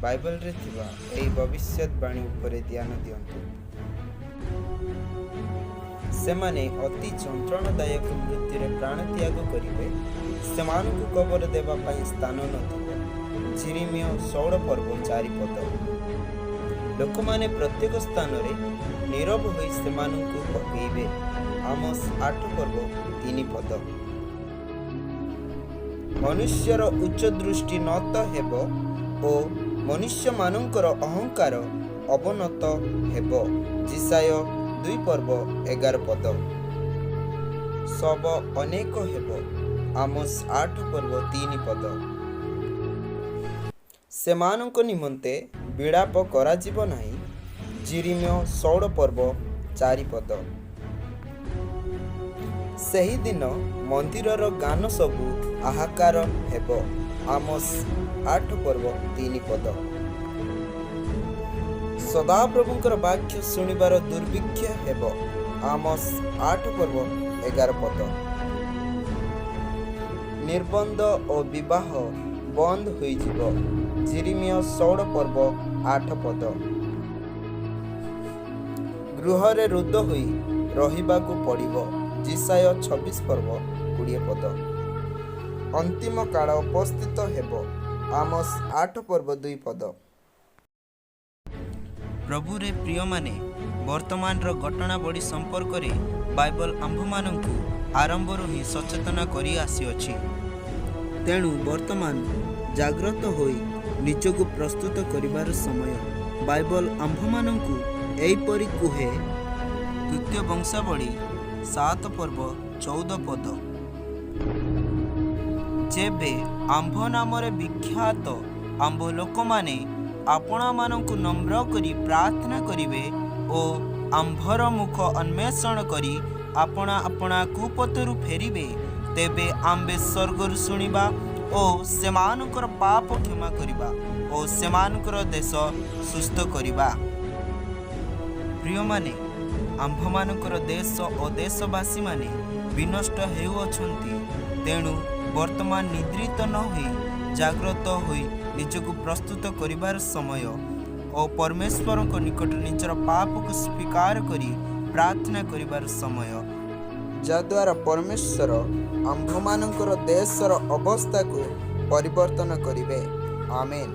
ବାଇବଲରେ ଥିବା ଏହି ଭବିଷ୍ୟତବାଣୀ ଉପରେ ଧ୍ୟାନ ଦିଅନ୍ତୁ। ସେମାନେ ଅତି ଯନ୍ତ୍ରଣାଦାୟକ ମୃତ୍ୟୁରେ ପ୍ରାଣତ୍ୟାଗ କରିବେ। ସେମାନଙ୍କୁ କବର ଦେବା ପାଇଁ ସ୍ଥାନ ନଥିବ। ଯିରିମିୟ 16 ପର୍ବ 4 ପଦ। ଲୋକମାନେ ପ୍ରତ୍ୟେକ ସ୍ଥାନରେ ନୀରବ ହୋଇ ସେମାନଙ୍କୁ ପକେଇବେ। ଆମୋସ 8 ପର୍ବ 3 ପଦ। ମନୁଷ୍ୟର ଉଚ୍ଚ ଦୃଷ୍ଟି ନତ ହେବ ଓ ମନୁଷ୍ୟମାନଙ୍କର ଅହଙ୍କାର ଅବନତ ହେବ। ଯିଶାଇୟ 2 ପର୍ବ 11 ପଦ। ଶବ ଅନେକ ହେବ। ଆମୋସ 8 ପର୍ବ 3 ପଦ। ସେମାନଙ୍କ ନିମନ୍ତେ ବିଳାପ କରାଯିବ ନାହିଁ। ଯିରିମିୟ 16 ପର୍ବ 4 ପଦ। ସେହିଦିନ ମନ୍ଦିରର ଗାନ ସବୁ ହାହାକାର ହେବ। ଆମୋସ 8 ପର୍ବ 3 ପଦ। ସଦାପ୍ରଭୁଙ୍କର ବାକ୍ୟ ଶୁଣିବାର ଦୁର୍ଭିକ୍ଷ ହେବ। ଆମୋସ 8 ପର୍ବ 11 ପଦ। ନିର୍ବନ୍ଧ ଓ ବିବାହ ବନ୍ଦ ହୋଇଯିବ। ଯିରିମିୟ 16 ପର୍ବ 8 ପଦ। ଗୃହରେ ରୁଦ୍ଧ ହୋଇ ରହିବାକୁ ପଡ଼ିବ। ଯିଶାଇୟ 26 ପର୍ବ 20 ପଦ। ଅନ୍ତିମ କାଳ ଉପସ୍ଥିତ ହେବ। ଆମୋସ 8 ପର୍ବ 2 ପଦ। ପ୍ରଭୁରେ ପ୍ରିୟମାନେ, ବର୍ତ୍ତମାନର ଘଟଣାବଳୀ ସମ୍ପର୍କରେ ବାଇବଲ ଆମ୍ଭମାନଙ୍କୁ ଆରମ୍ଭରୁ ହିଁ ସଚେତନ କରି ଆସିଅଛି। ତେଣୁ ବର୍ତ୍ତମାନ ଜାଗ୍ରତ ହୋଇ ନିଜକୁ ପ୍ରସ୍ତୁତ କରିବାର ସମୟ। ବାଇବଲ ଆମ୍ଭମାନଙ୍କୁ ଏହିପରି କୁହେ, ଦ୍ୱିତୀୟ ବଂଶାବଳୀ 7 ପର୍ବ 14 ପଦ, ଯେବେ ଆମ୍ଭ ନାମରେ ବିଖ୍ୟାତ ଆମ୍ଭ ଲୋକମାନେ ଆପଣାମାନଙ୍କୁ ନମ୍ର କରି ପ୍ରାର୍ଥନା କରିବେ ଓ ଆମ୍ଭର ମୁଖ ଅନ୍ୱେଷଣ କରି ଆପଣା ଆପଣା କୁପଥରୁ ଫେରିବେ, ତେବେ ଆମ୍ଭେ ସ୍ୱର୍ଗରୁ ଶୁଣିବା ଓ ସେମାନଙ୍କର ପାପ କ୍ଷମା କରିବା ଓ ସେମାନଙ୍କର ଦେଶ ସୁସ୍ଥ କରିବା। ପ୍ରିୟମାନେ, ଆମ୍ଭମାନଙ୍କର ଦେଶ ଓ ଦେଶବାସୀମାନେ ବିନଷ୍ଟ ହେଉଅଛନ୍ତି। ତେଣୁ ବର୍ତ୍ତମାନ ନିଦ୍ରିତ ନ ହୋଇ ଜାଗ୍ରତ ହୋଇ ନିଜକୁ ପ୍ରସ୍ତୁତ କରିବାର ସମୟ ଓ ପରମେଶ୍ୱରଙ୍କ ନିକଟରେ ନିଜର ପାପକୁ ସ୍ୱୀକାର କରି ପ୍ରାର୍ଥନା କରିବାର ସମୟ, ଯାହାଦ୍ୱାରା ପରମେଶ୍ୱର ଆମ୍ଭମାନଙ୍କର ଦେଶର ଅବସ୍ଥାକୁ ପରିବର୍ତ୍ତନ କରିବେ। ଆମେନ୍।